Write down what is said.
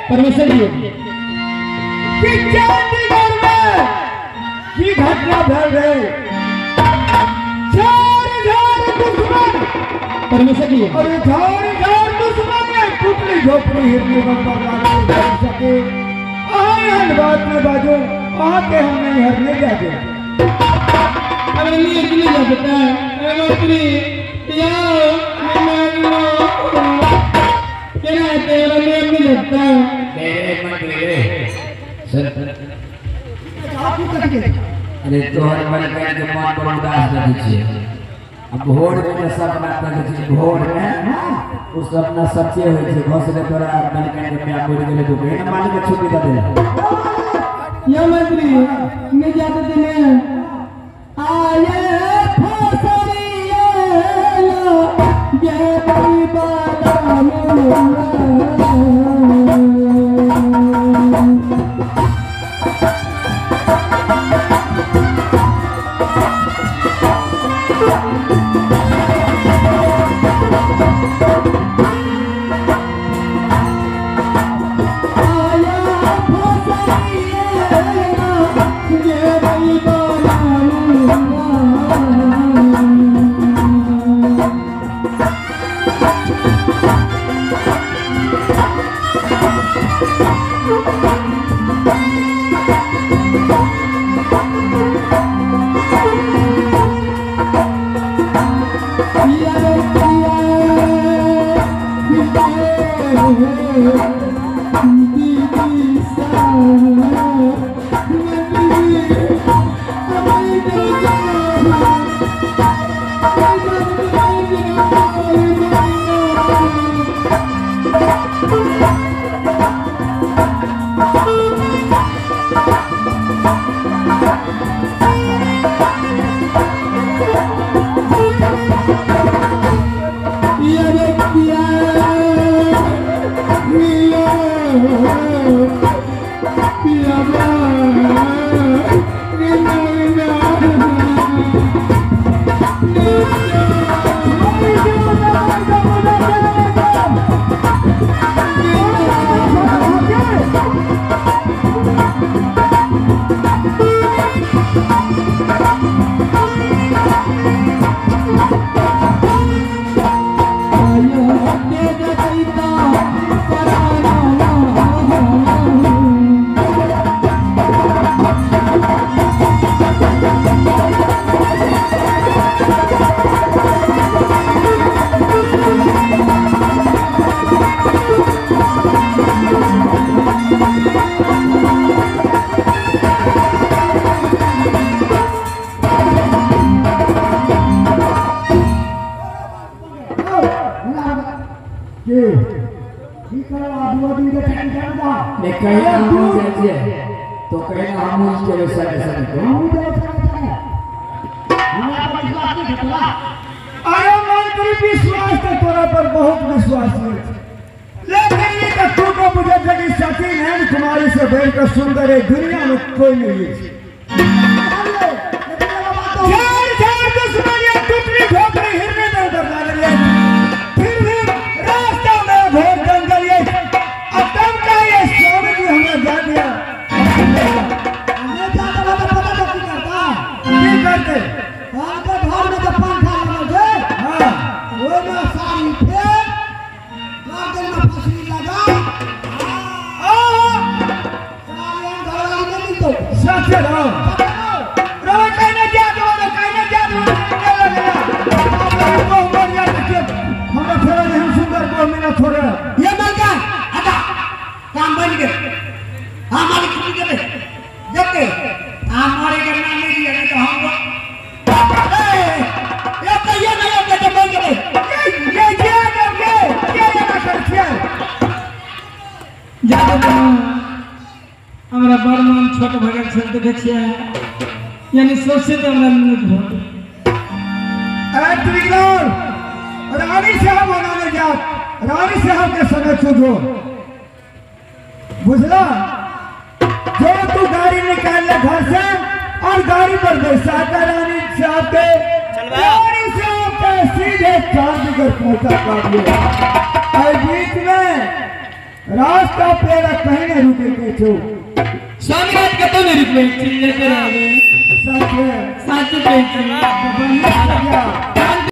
परमेश्वर जी कि चंडीगढ़ में की घटना भर रहे 4000 दुश्मन। परमेश्वर जी और 4000 दुश्मन ने टुकड़ी झोपड़ी हिरनी बम्बा लाके सके। आए बात में बाजू आके हम नहीं हरने जाते। अरे नहीं नहीं जा सकता है मंत्री या तेरा तेरा नियम नहीं लगता है। अरे तोहर मन के मन पर उदास रहै छै। अब भोर में सपना करै छै, भोर में उ सपना सच्चे होय छै। घोसले तोरा मन के प्यार बोल गेलै तो केना मालिक के छुट्टी दे दे। या मंत्री नहीं जाते थे ने आये फसरिया जय बाला के की करो आदमी आदमी के टाइम जाना ने कहीं हम जाइ छियै तो कहीं हम चले सके सके हम जाय सके हमरा पर विश्वास नहीं घटला। अरे मंत्री विश्वास तो तोरा पर बहुत विश्वास है, लेकिन ये तो तू को मुझे कि सती नैन कुमारी से बढ़कर सुंदर है दुनिया में कोई नहीं है। झाड़ झाड़ दुश्मनियां टूटनी झोपड़ी हिरने दर दर लागल है, फिर भी रास्ता में घोर जंगल है। अब तब का ये स्वामी जी हमें जा दिया हमें जा तो पता तो की करता की करते हमके घर में जब पंखा लगल छै। हां ओइ में साड़ी फेर गर्दन में फांसी लगा आ साड़ी हम घरवाली नहीं मिलतो सच राम राम कहने जा दो कहने जा दो लगला को मर जा के हमरा फेरा नहीं सुंदर को मिला थोड़े ये मलका हटा काम बन गए। हां मालिक छुट्टी देबे जते आ मारे के नाम नहीं दिया नहीं तो हम ए ये कहिए नहीं बेटा बन गए ये ये ये ये ना कर छियै जा हमरा बड़ मन छोट भऽ गेल छल देखै छियै यानी सोचते तऽ हमरा न्यूज भऽ गेल। अरे त्रिगुण रानी साहब बनाने जा रानी साहब के समय सुधो बुझला। जो तू गाड़ी निकाल ले घर से और गाड़ी पर बैठा कर रानी साहब के रानी साहब के सीधे चांदीगढ़ पहुंचा कर दिया। और बीच में रास्ता पेड़ा कहीं नहीं रुके के छो स्वामी राज कतौ नहीं रुकबै चिल्लाते रहबै सच है साचो कहै छी बढ़िया।